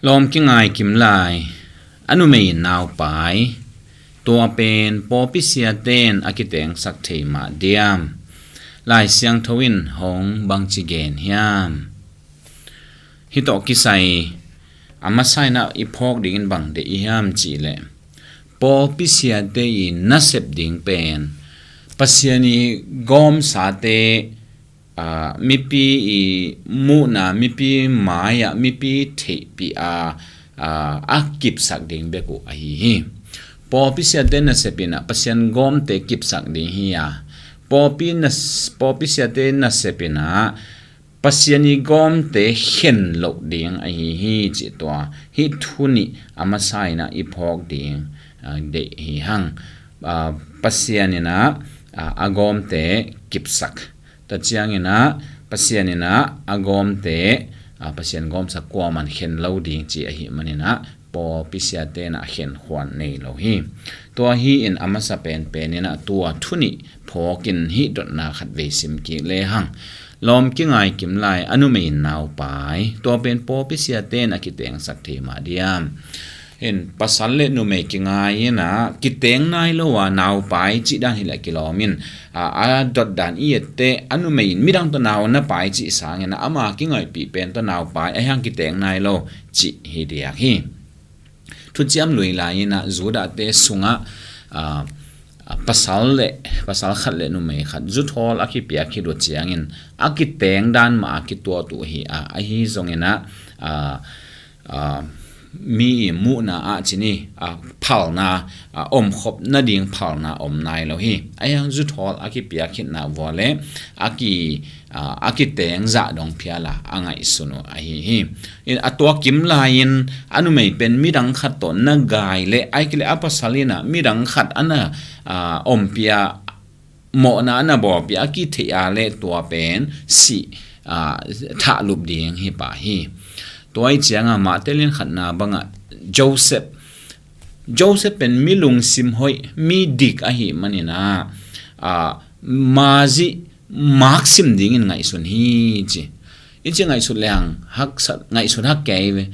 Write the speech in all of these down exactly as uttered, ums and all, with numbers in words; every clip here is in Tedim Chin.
Lawm kingai kim lai, a numei in naupai, tua pen pawpi siate in a kitengsak thei mah diam? Lai Siangtho in hong bangci gen hiam? Hih tawh kisai a masa in ah i phawk dingin bang deih i hiam cih leh, pawpi siate i nasep ding pen Pasian i gawmsate, aa, mipi i muhna, mipi mai-ah, mipi theihpih a, aa, a kipsak ding bek uh ahi hi. Pawpi siate nasep in ah Pasian gawmte kipsak ding hi a, pawpi nas-, pawpi siate nasep in ah Pasian i gawmte khen loh ding ahi hi cih tua hih thu nih a masa in ah i phawk ding, aa, deih hi hang. Aa, Pasian in ah, aa, a gawmte kipsak. Tua ciangin ah Pasian in ah a gawmte, aa, Pasian gawmsak kuaman khen lo ding ci ahih manin ah pawpi siate in ah khen khuan nei lo hi. Tua hi in a masa penpen in ah tua thu nih phawk in hih dotna khat vei sim kik le hang. Lawm kingai kim lai, a numei in naupai, tua pen pawpi siate in a kitengsak thei mah diam? Hin, pasal le numei kingai in ah kiteng nai lo a naupai cih dan hi leh kilawm in, a, a dot dan i et teh a numei in midang tawh nau na pai cih sangin ah ama kingaihpih pen tawh naupai, ahi hang kiteng nai lo cih hi diak hi. Thuciam Lui lai in ah Judah-te sungah, a, a, pasal le, pasal khat le numei khat zuthawl a kipiak khit uh ciangin a kiteng dan mah a kituat uh hi a, ahi zongin ah, a, a, mi i muhna ah ci ni, a, phalna, a, omkhop nading phalna om nai lo hi. Ahi hang zuthawl a kipiak khitna vua le a ki, a, a kiteng zah dong phial a a ngaihsun uh ahi hi. In a tua kim lai-in a numei pen midang khat tawh na gai le, ahih kei leh a pasal in ah midang khat a na, a, ompih a, mawhna a na bawlpih a kitheih a le tua pen sih, a, thahlup ding hi pah hi. Tua ahih ciangah Matthai lian khatna bangah Joseph, Joseph pen mi lungsim hoih, mi dik ahih manin ah, a, mazih maksim dingin ngaihsun hi ci. I ci ngaihsut leng haksat, ngaihsut hak kei ve.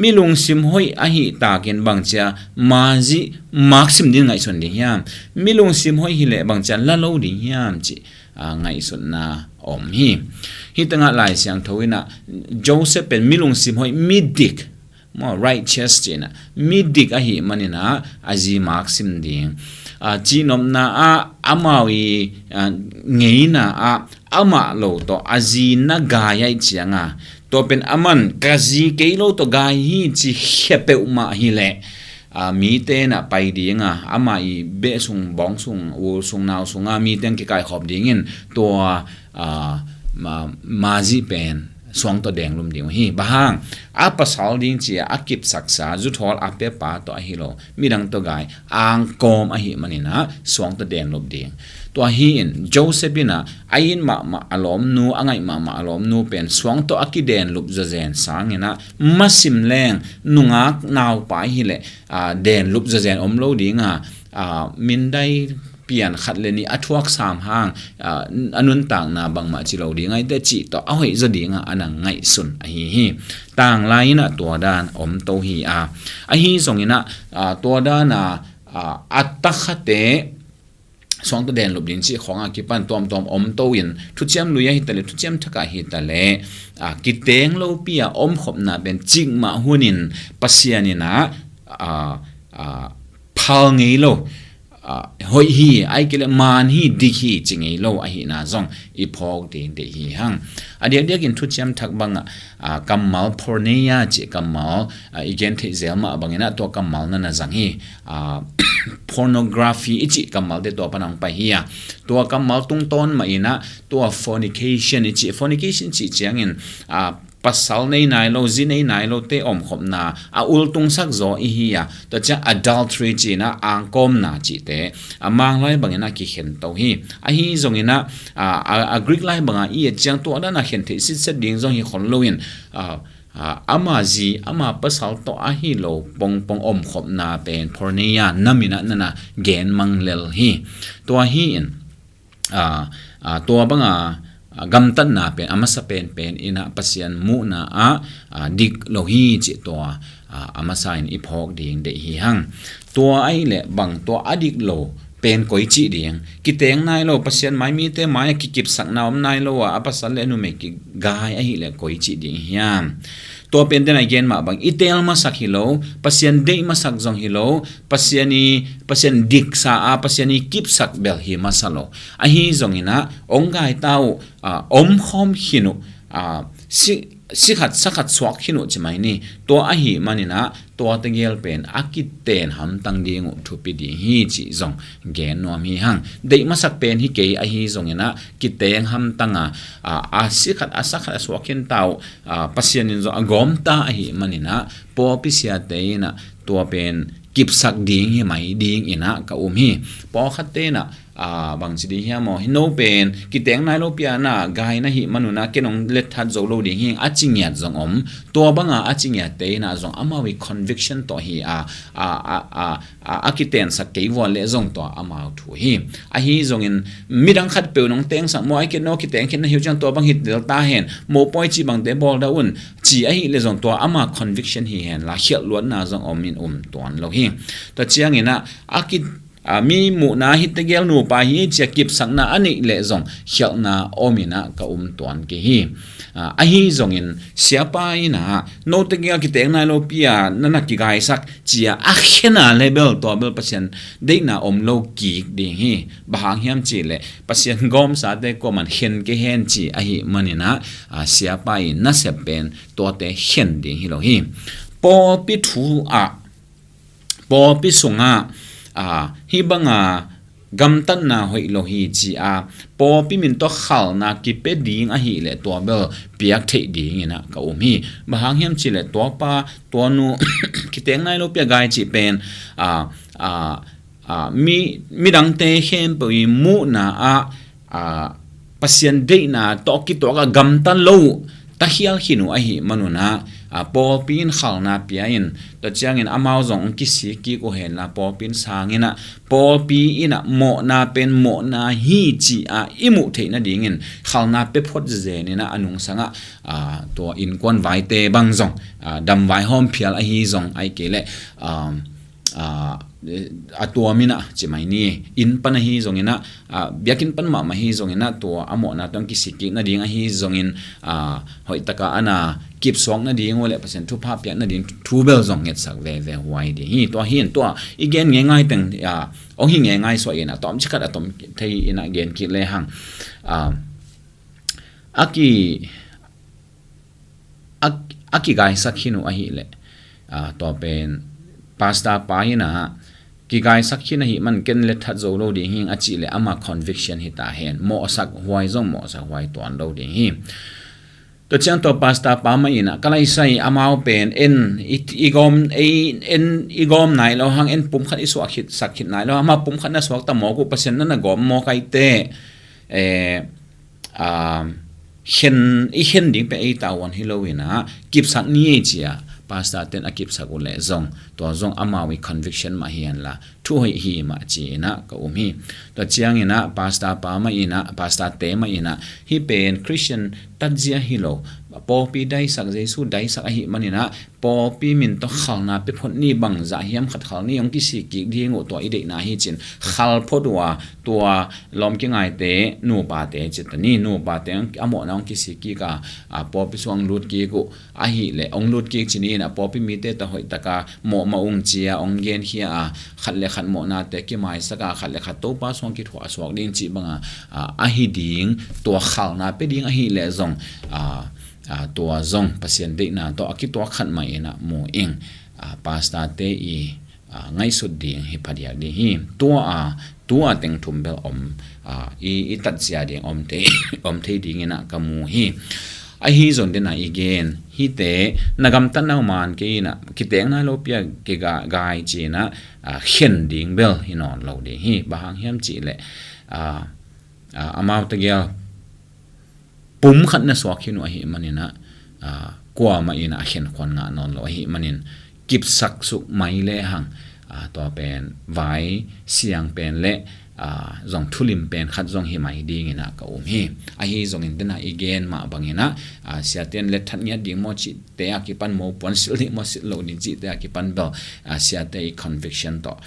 Mi lungsim hoih ahih takin bangcia mazih maksim ding ngaihsun ding hiam? Mi lungsim hoih hi leh bangcia la lo ding hiam ci, a, ngaihsutna om hi. Hih tengah Lai Siangtho in ah Joseph pen mi lungsim hoih, mi dik, maw, righteous ci in ah, mi dik ahih manin ah a zi maksim ding. A, cihnopna ah amau i, a, ngeina ah amah lo tawh a zi na gai ahih ciangah, tua pen aman ka zi kei lo tawh gai hi ci khia peuhmah hi leh, a, mite in ah pai ding a, amah i beh sung, bawng sung, ul sung, nau sungah mite in kikaikhawm dingin tua, a, ma-, mazih pen suang tawh denglum ding uh hi. Bang hang, a pasal ding ci a a kipsaksa zuthawl a pia pa tawh ahi lo, midang tawh gai angkawm ahih manin ah suang tawh denlup ding. Tua hi in Joseph in ah a it mahmah a lawmnu, a ngaih mahmah a lawmnu pen suang tawh a kidenlup zawzen sangin ah masim leng nungak naupai hi leh, a, denlup zawzen om lo ding a, a, mindai pian khat le nih a thuak sam hang, a, a nuntakna bangmah ci lo ding ahih teh cih tawh a hoih zaw ding a a na ngaihsun ahi hi. Tanglai in ah tua dan om to hi a, ahi zongin ah, a, tua dan a, a, a takhate suang tawh denlup ding cih khawng a kipan tuamtuam om to in, Thuciam Lui ah hi ta leh, Thuciam Thak ah hi ta leh, a, kiteng lopi a omkhopna pen cikmah hunin Pasian in ah, a, a, phal ngei lo, a, hoih hi, ahih kei leh man hi, dik hi ci ngei lo ahihna zong i phawk ding deih hi hang. A diakdiakin Thuciam Thak bangah, a, kammal porneia cih kammal, a, i gen theih zel mah bangin ah tua kammal na na zang hi. A, pornography i cih kammalte tua pan hong pai hi a, tua kammal tungtawn mah in ah tua fornication i cih, fornication cih ciangin, a, pasal nei nai lo, zi nei nai lote omkhopna a ultungsak zaw i hi a, tua ciang adultery ci in ah angkawmna cihte a Mang lai bangin ah kikhen to hi. Ahi zongin ah, a, a, a Greek lai bangah i et ciang tua dan a khen theih sitset ding zong hi khol loin, a, a, ama zi, ama pasal tawh ahi lo pongpong omkhopna pen porneia nam in ah na na gen mang lel hi. Tua hi in, a, a, tua banga, a gamtatna pen a masa penpen in ah Pasian muhna ah a dik lo hi cih tua a masa in i phawk ding deih hi hang. Tua ahih leh bang tua a dik lo pen koi cih ding? Kiteng nai lo, Pasian mai mite mai-ah kikipsakna om nai lo a, a pasal le a numei kigai ahih leh koi cih ding hiam? Tua pen den a i gen mah bang, i teel masak hi lo, Pasian deih masak zong hi lo, Pasian i, Pasian diksa a, Pasian i kipsak bel hi masa lo. Ahi zongin ah ong gai ta uh, a, omkhawm khin uh, a, si, sikhat sakhat suak khin uh ci mai ni. Tua ahih manin ah tua tegel pen a kiten hamtang ding uh thupi ding hi cih zong gen nuam hi hang. Deih masak pen hi kei ahi zongin ah kiteng hamtang a, a, a sikhat a sakhat a suak khin ta uh, a, Pasian in zong a gawm ta ahih manin ah pawlpi siate in ah tua pen kipsak ding hi mai dingin ah ka um hi. Pawlkhatte in ah a, bangci ding hiam aw, hi no pen kiteng nai lo pi-a na gai na hih manun ah ken ong let that zo lo ding hi a ci ngiat zong om. Tua banga a ci ngiatte in ah zong amau i conviction tawh hi a, a, a, a, a, a kitensak kei vua leh zong tua amau thu hi. Ahi zongin midang khatpeuh nong tengsak maw, ai ken no kiteng khin na hi uh ciang tua bang hi tel ta hen, mopawi cih bangte bawl dah un ci ahih leh zong tua ama conviction hi hen la khialh luatna zong om in um tuan lo hi. Tua ciangin ah a ki a, mi muhna hi tegel nupa hi ci-a kipsakna a neih leh zong khialhna om in ah ka um tuan kei hi. A, ahi zongin siapa in ah no tegel kiteng nai lo pi-a na na kigaisak ci-a a khen a leh bel tua bel Pasian deihna om lo kik ding hi. Bang hang hiam cih leh Pasian gawmsate kuaman khen kei hen ci ahih manin ah, a, siapa i nasep pen tuate khen ding hi lo hi. Pawlpi thu ah pawlpi sungah, a, hih banga gamtatna hoih lo hi ci-a pawlpi min tawh khalna kipia ding ahih leh tua bel piak theih dingin ah ka um hi. Bang hang hiam cih leh tua pa tua nu kiteng nai lo pi-a gai cih pen, a, a, a, mi, midangte khempeuh i muhna ah, a, Pasian deihna tawh kituak a gamta lo uh, takhial khin uh ahih manun ah, a, pawlpi in khalna pia in, tua ciangin amau zong ong kisik kik uh hen la, pawlpi in sang in ah, pawlpi in ah mawhna pen mawhna hi ci-a i muh theih nadingin khalna pia phot zen in ah a nungsang ah, a, tua innkuan vaite bang zong, a, damvai hawm phial ahi zong ai kei leh, um, a, a tuam in ah ci mai ni, inn pan ahi zongin ah, a, biakinn pan mahmah hi zongin ah tua a mawhna tawh kisik kik nading ahi zongin, a, hoih taka a na kipsuak nading uh leh Pasian thupha piak nading thu bel zong ngetsak veve huai ding hi. Tua hi in tua i gen ngeingai teng, a, ong hi ngeingai suah in ah tawmcik khat a tom thei in ah gen kik lehang, a, a ki a, a kigaisak khin uh ahih leh, a, tua pen pastor pa in ah kigaisak khin ahih man ken let that zo lo ding hi a cih leh ama conviction hi ta hen, mawhsak huai zong mawhsak huai tuan lo ding hi. Tua ciang tua pastor pa mah in ah ka laisai amau pen en i, i gawm, ei, en i gawm nai lo hang, en pumkhat i suak khit sak khit nai lo hang, ama pumkhat na suak ta mawk uh, Pasian na na gawm mawk ai teh, eh, a, khen, i khen ding pen ei tavuan hi lo in ah kipsak ni ei ci-a pastor ten a kipsak uh leh zong tua zong amau i conviction mah hi hen la thu hoih hi mah ci-in ah ka um hi. Tua ciangin ah pastor pa mah in ah, pastor te mah in ah hih pen Christian tatzia hi lo, pawlpi daisak, Jesu daisak ahih manin ah pawlpi min tawh khalna pia phot ni, bangzah hiam khat khal ni, ong kisik kik ding uh, tua i deihna hi ci-in khal phot uh a, tua lawm kingaite nupate ci ta ni, nupate a mawhna ong kisik kik a, a, pawlpi sung ong lut kik uh ahih leh ong lut kik ci ni in ah pawlpi mite tawh hoih taka mawh mah ung ci-a ong genkhia a, khat le khat mawhnate kimaisak a, khat le khat Topa sung kithuah suak ding cih banga, a, ahi ding, tua khalna pia ding ahih leh zong, a, a, tua zong Pasian deihna tawh a kituak khat mah in ah mu ing, a, pastor te i, a, ngaihsut ding hi phadiak ding hi. Tua a, tua teng thum bel om, a, i, i tatzia ding om thei, om thei dingin ah ka mu hi. Ahi zong den ah i gen hite na gamtatna uh man kei in ah kiteng nai lo pi-a kiga, gai ci-in ah, a, khen ding bel hi nawn lo ding hi. Bang hang hiam cih leh, a, a, amau tegel pumkhat na suak khin uh ahih manin ah, a, kuamah in ah a khenkhuan ngah nawn lo ahih manin kipsak suk mai lehang, a, tua pen vai siang pen le zong thulim pen khat zong hi mai dinginah ka um hi. Ahi zongin dena i gen mah banginah siate in letthat ngiat ding maw cihte a kipan, mopuan silh ding maw silh lo ding cihte a kipan bel siate i conviction tawh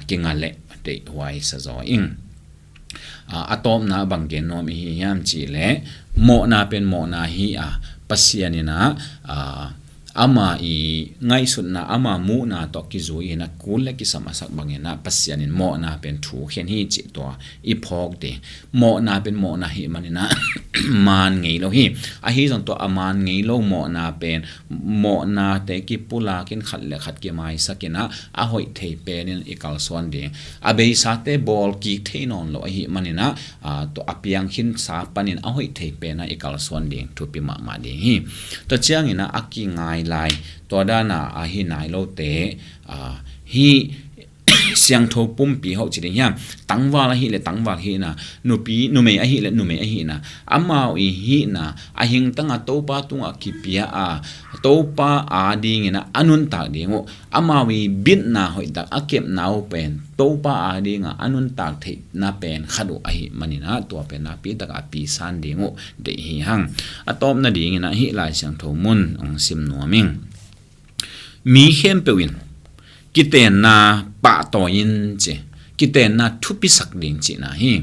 kinga leh deihhuai sa zaw ing. A tawpna bang gen nuam ihi hiam cihleh, mawhna pen mawhna hi a, Pasian inah ama i ngaihsutna, ama muhna tawh kizui inah kul le kisam a sak banginah Pasian in mawhna pen thu khen hi cih tua i phawk ding. Mawhna pen mawhna hi maninah maan ngei lo hi. Ahi zong tua a maan ngei lo mawhna pen mawhnate kipulakin khat le khat kimaisakinah a hoih thei penin i kalsuan ding. A beisate bawl kik thei nawn lo ahi maninah tua a piang khinsa panin a hoih thei penah i kalsuan ding thupi mahmah ding hi. Tua cianginah a kingai lai, tua dana ahi nai lote hi siangtho pumpi hoh ci ding hiam, tangval ahileh tangval hihna, nupi numei ahileh numei ahihna, amau i hihna a hingtanga Topa tungah kipia a, Topa a dinginah a nuntak ding uh, amau i bitna hoihtak a kepna uh pen Topa a dinga a nuntak theihna pen khat uh ahi maninah tua pen nakpitak a pisan ding uh deih hi hang. A tawpna dinginah hih Lai Siangtho mun hong sim nuam ing. Mi khempeuh in kitenna pahtawi in ci, kitenna thupisak ding cihna hi.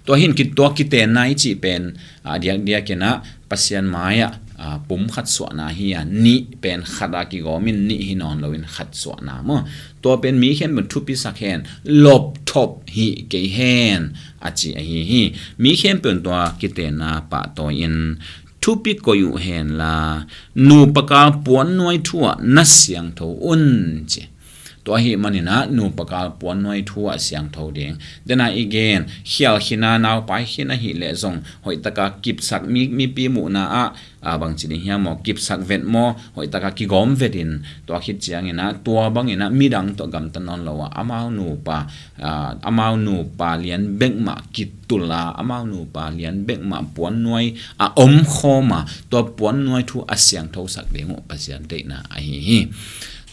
Tua hin tua kitenna i cih pen a diakdiakinah Pasian mai-ah pum khat suahna hi a, nih pen khat a kigawmin nih hi nawn loin khat suahna maw. Tua pen mi khempeuh thupisak hen, lopthop hi kei hen a ci ahi hi. Mi khempeuh in tua kitenna pahtawi in thupi koih uh henla, nupa kal puannuai thu ah na siangtho un ci. Tua ahi maninah nupa kal puannuai thu ah siangtho ding. Dena i gen khial khina, naupai khin ahileh zong hoihtaka kipsak, mi, mipi muhna ah a bangci ding hiam maw, kipsak vet maw, hoihtaka kigawm vetin tua khit cianginah tua banginah midang tawh gamta nawn lo a, amau nupa amau nupa lian bekmah kitul a, amau nupa lian bekmah puannuai a omkhawm a, tua puannuai thu a siangthosak ding uh Pasian deihna ahi hi.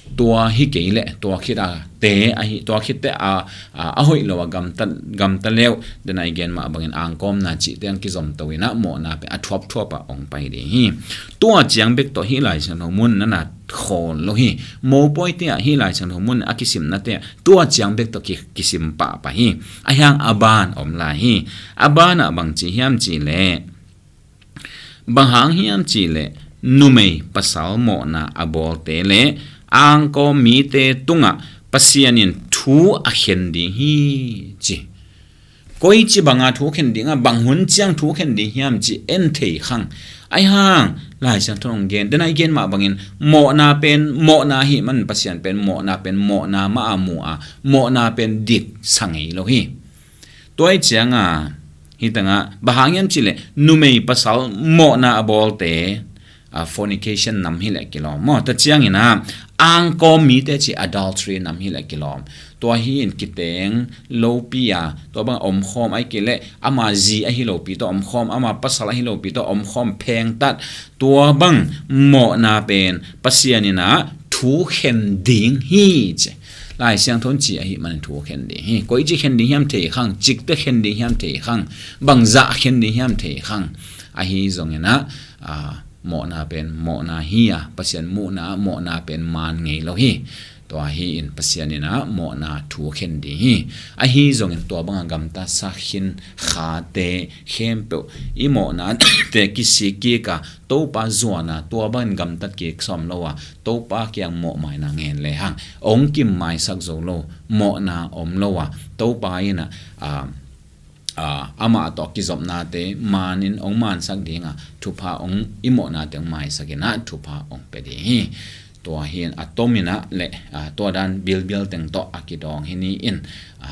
Tua hi kei leh tua khit a te ahi, tua khit te a a hoih lo a gamta, gamta leuh, dena i gen mah bangin angkawmna cihte ang kizomto inah mawhna pen a thuapthuap ah hong pai ding hi. Tua ciang bek tawh hih Lai Siangtho mun nana khawl lo hi. Mopawi te ah hih Lai Siangtho mun a kisimna te ah tua ciang bek tawh ki, kisim pahpah hi. A hiang a ban om lai hi. A banah bang ci hiam cihleh, bang hang hiam cihleh numei pasal mawhna a bawlte le angkawm mite tungah Pasian in thu a khen ding hi ci. Koici banga thu khen ding a, bang hun ciang thu khen ding hiam ci en thei khang. Ahi hang Lai Siangtho hong gen, dena i gen mah bangin mawhna pen mawhna hi man, Pasian pen mawhna pen mawhna mah a mu a, mawhna pen dik sa ngei lo hi. Tua i cianga hitanga bang hang hiam cihleh numei pasal mawhna a bawlte a fornication nam hileh kilawm maw. Tua ciangina angkawm mite ci adultery nam hileh kilawm. Tua hi in kiteng lopi a, tua bang omkhawm ahi kei leh ama zi ahi lopi tawh omkhawm, ama pasal ahi lopi tawh omkhawm phengtat, tua bang mawhna pen Pasian inah thu khen ding hi ci. Lai Siangtho in ci ahi manin thu khen ding hi. Koici khen ding hiam thei khang, cikte khen ding hiam thei khang, bangzah khen ding hiam thei khang. Ahi zonginah mawhna pen mawhna hi a, Pasian muhna ah mawhna pen maan ngei lo hi. Tua hi in Pasian inah mawhna thu khen ding hi. Ahi zongin tua banga gamtatsa khin khate khempeuh i mawhnate kisik kik a, Topa zuan a, tua bangin gamtat kik sawm lo a, Topa kiang mawhmaina ngen lehang hong kim maisak zo lo, mawhna om lo a, Topa inah amah tawh kizopnate maanin hong maansak dinga thupha hong, i mawhnate hong maisak inah thupha hong pia ding hi. Tua hi in a tominah le tua dan bilbil teng tawh a kidawng hi ni in,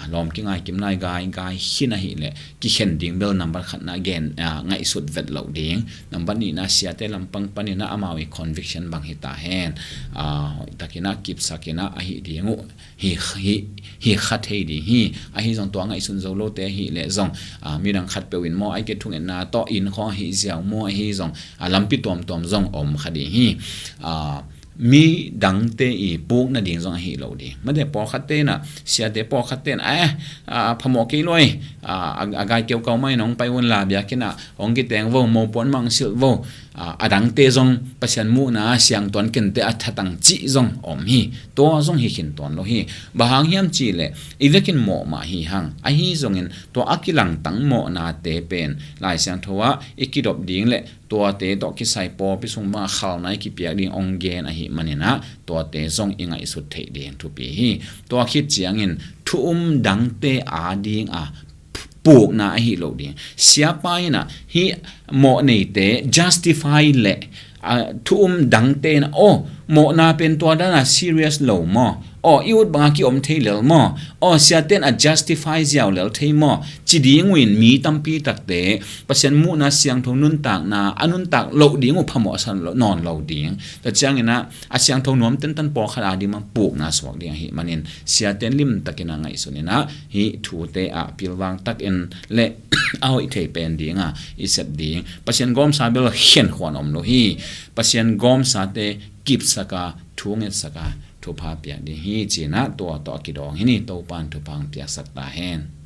lawm kingai kim lai gai gai khin ahileh kikhen ding bel nambat khatna gen, ngaihsut vet loh ding. Nambat nihna siate lampang paninah amau i conviction bang hi ta hen, hoihtakinah kipsakinah ahi ding uh hi, hi, hi kha thei ding hi. Ahi zong tua ngaihsun zo lote ahileh zong midang khatpeuh in maw, aike thungetna tawh inn khawng ahi ziau maw, ahi zong lampi tuamtuam zong om kha ding hi. Mi dangte i puk nading zong ahi lo ding. Mate pawlkhatte in ah, siate pawlkhatte in ah, eh, a, phamawh kei lua ei, a, a, a gai keukau mah in hong pai un la, biakinn ah hong kiteng vo, mopuan mah hong silh vo, a, a dangte zong Pasian muhna siangtho a kente a thatang cih zong om hi. Tua zong hi khin tuan lo hi. Bang hang hiam cih leh i vekin mawh mah hi hang. Ahi zongin tua a kilangtang mawhnate pen Lai Siangtho ah i kidop ding leh tuate tawh kisai pawlpi sung bangah khalna i kipiak ding hong gen ahih manin ah tuate zong i ngaihsut theih ding thupi hi. Tua khit ciangin thu um dangte ading a pukna ahi lo ding. Siapa in ah hih mawh neite justify leh, a, thu um dangte in ah, aw, mawhna pen tua dan a serious lo maw? Aw, i ut banga kiom thei lel maw? Aw, siate in a justify ziau lel thei maw? Ci ding uh in mi tampi takte Pasian muhna siangtho nuntakna a nuntak loh ding uh phamawhsa nawn lo ding. Tua ciangin ah a siangtho nuam tentan pawlkhat ading bang pukna suak ding ahih manin siate in limtakin a ngaihsun in ah hih thute ah pilvang takin leh a hoih thei pen ding a i sep ding. Pasian gawmsa bel khenkhuan om lo hi. Pasian gawmsate kipsak a, thu ngetsak a, thupha piak ding hi, ci-in ah tua tawh a kidawng hi ni. Topan thupha hong piaksak ta hen.